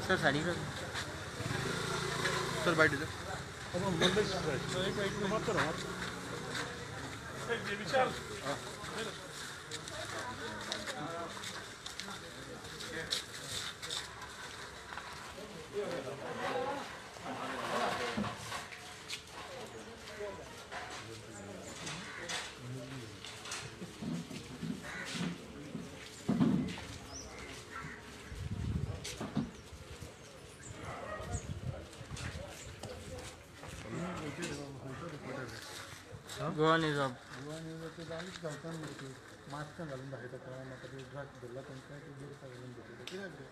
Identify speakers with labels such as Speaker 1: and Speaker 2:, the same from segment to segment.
Speaker 1: Sir sari sir बैठ इधर।
Speaker 2: Goa news अब
Speaker 3: गोवा न्यूजाचे जालीच गांवकान मरे मास्कां घालून दाखयता कोणा म्हाका ते ड्रग धरला तांकां ते बुरखा घालून दाखयता कित्याक रे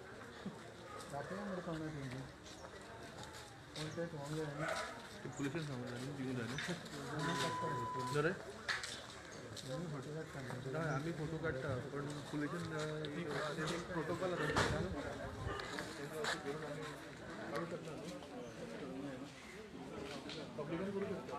Speaker 3: दाखयना मरे कोणाक तेंची कोण तें सांगूंक जाय न्ही
Speaker 1: ते पुलिसान सांगूंक जाय न्ही दिवंक जाय न्ही रे
Speaker 3: फोटो काडटा
Speaker 1: ना आमी फोटो काडटा पण पुलिसान एक प्रोटोकॉल आसा तेंकां अशें करून आमी काडूं शकना न्ही पब्लिकान करूं शकता.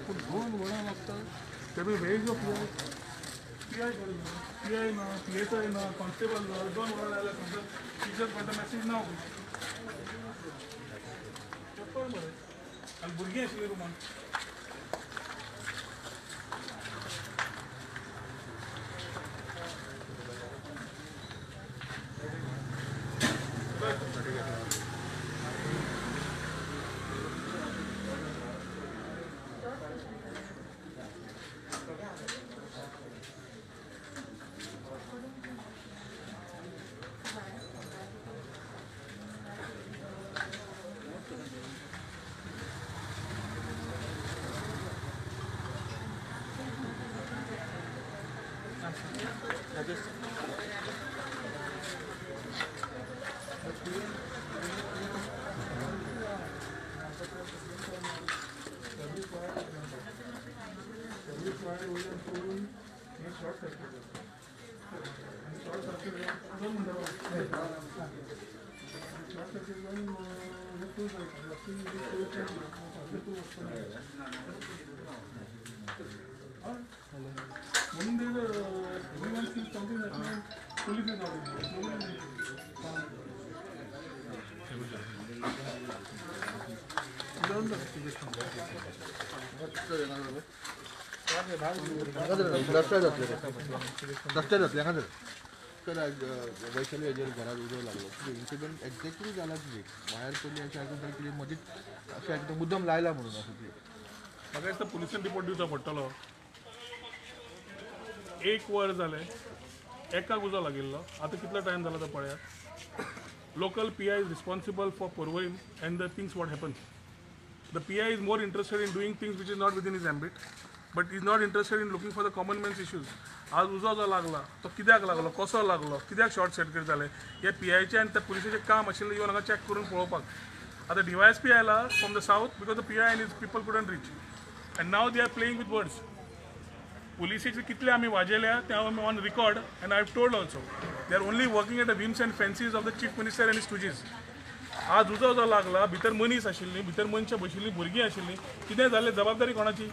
Speaker 3: पूण दोन वरां लागता तेमी वेज पी I P I ना पी एस I ना कॉन्स्टेबल ना दोन वरां जाल्यार समजा टिचर म्हणटा मॅसेज ना पेपर मरे आनी भुरगीं आशिल्लीं रुमान.
Speaker 1: रस्त्यार जातले हांगा तर वैशाली हेजेर घरात उजो लागलो इन्सिडंट एक्झॅक्टली जाला कितें वायर पडली अशें आयकून ताणें कितें मदींच अशें आयकून मुद्दम लायला म्हणून अशें कितें
Speaker 3: म्हाका दिसता पुलिसान रिपोर्ट दिवचो पडटलो. एक वर जालें एकाक उजो लागिल्लो आतां कितलो टायम जाला तो पळयात. Local PI is responsible for Porvorim and the things what happens. The PI is more interested in doing things which is not within his ambit, but is not interested in looking for the common man's issues. आज उजो जो लागला तो कित्याक लागलो, कसो लागलो, कित्याक शॉर्ट सर्कीट जालें, हे पीआयचें आनी त्या पुलिसाचें काम आशिल्लें येवन हांगा चॅक करून पळोवपाक. आतां डीवायएसपी आयला from the south because the PI and his people couldn't reach and now they are playing with words. पुलिसेचे कितले आमी वाजयल्या ते हांव on record and I have told also they are only working at the whims and fancies of the chief minister and stooges. आज उजो जो लागला भितर मनीस आशिल्ली, भितर मनशां बशिल्लीं, भुरगीं आशिल्लीं, कितें जालें जबाबदारी कोणाची?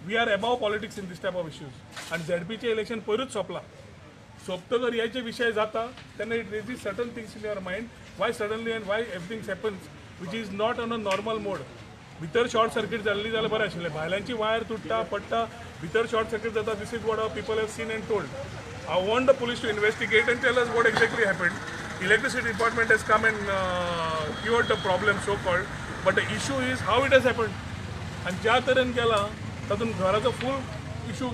Speaker 3: We are above politics in this type of issues. आनी झेडपीचें इलेक्शन पयरूच सोंपलां. सोंपतकर हे जे विशय जाता तेन्ना it raises certain things in your mind, why suddenly and why everything happens which is not on a normal mode. भितर शॉर्ट सर्कीट जाल्ली जाल्यार बरें आशिल्लें, भायल्यांची वायर तुट्टा पडटा, भितर शॉर्ट सर्कीट जाता. This is what our people have seen and told. I want the police to investigate and tell us what exactly happened. Electricity department has come and cured the problem so called, but the issue is how it has happened. आनी ज्या तरेन केला तातूंत घराचो फूल issue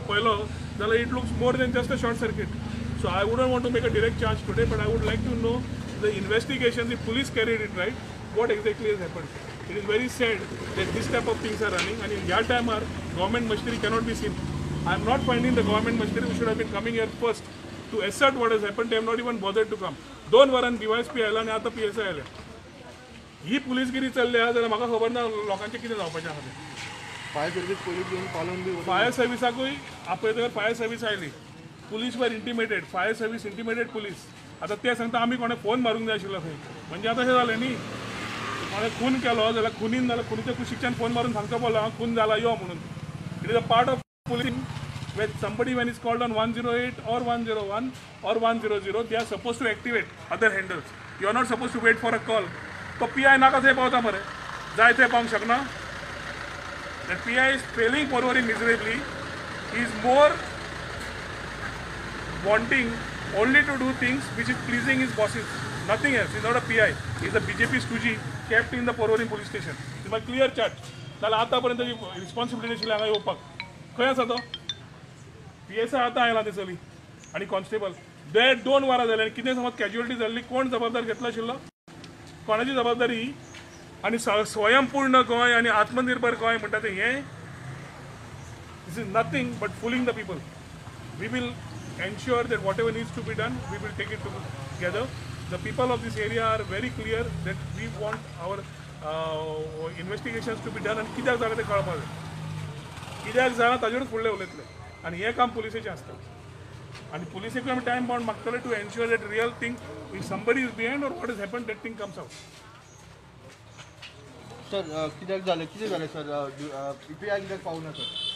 Speaker 3: पळयलो जाल्यार it looks more than just a short circuit. So I wouldn't want to make a direct charge today, but I would like to know the investigation, the police carried it right, what exactly has happened. It is very sad that this type of things are running and in ह्या टायमार government machinery cannot be seen. I am not finding the government machinery which should have been coming here first to assert what has happened. They have not even bothered to come. 2 वरान DYSP आयला आनी आतां PSI आयले. ही पुलीसगिरी चल्ली आहा जाल्यार म्हाका खबर ना लोकांचें कितें जावपाचें आहा तें.
Speaker 1: फायर सर्वीस पयलीं येवन पालोवन बी
Speaker 3: फायर सर्विसाकूय आपयतकर फायर सर्वीस आयली, police were intimated, fire service intimated police. आतां ते सांगता आमी कोणें फोन मारूंक जाय आशिल्लो खंय. म्हणजे आतां अशें जालें न्ही, कोणें खून केलो जाल्यार खुनीन जाल्यार खुनीच्या कुशीकच्यान फोन मारून सांगचो पडलो हांव खून जाला यो म्हणून. It is a part of policing when somebody when is called on 108 or 101 or 100, they are supposed to activate other handles. You are not supposed to wait for a call. तो PI नाका थंय पावता मरे, जाय थंय पावंक शकना. That PI is failing Porvorim miserably. He is more wanting only to do things which is pleasing his bosses, nothing else. He is not a PI. He is a BJP stooge kept in the Porvorim police station. It's my clear charge. जाल्यार आतां पर्यंत responsibility आशिल्ली हांगा येवपाक. खंय आसा तो PSI आतां आयला ते चली आनी कॉन्स्टेबल 1.5-2 वरां जालीं आनी कितें समज कॅज्युअलिटी जाल्ली, कोण जबाबदार घेतलो आशिल्लो? कोणाची जबाबदारी ही? आनी स्वयंपूर्ण गोंय आनी आत्मनिर्भर गोंय म्हणटा तें हें this is nothing but fooling the people. We will ensure that whatever needs to be done, we will take it together. The people of this area are very clear that we want our investigations to be done आनी कित्याक जालें तें कळपाक जाय. कित्याक जालां ताजेरूच फुडलें उलयतलें आनी हें काम पुलिसेचें आसता. आनी पुलिसेकूय आमी टायम बाउंड मागतले to ensure that real thing if somebody is behind or what is happen that thing comes out.
Speaker 1: Sir कित्याक जालें, कितें जालें सर? PI कित्याक पावना सर?